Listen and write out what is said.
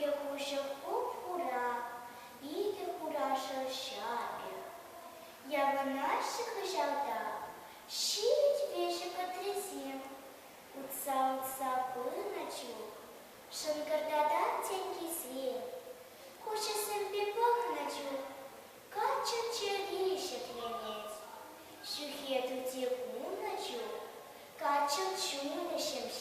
Икӗ куҫӗ хуп-хура, икӗ хура шӑрҫа пек. Явӑнаҫҫӗ хыҫалта ҫивӗч вӗҫӗ кӑтрисем. Утса-утса пынӑ чух шӑнкӑртатать тенкисем. Куҫӗсемпе пӑхнӑ чух каччӑн чӗри ҫӗкленет. Ҫӳхе тути кулнӑ чух каччӑн чунӗ ҫемҫелет.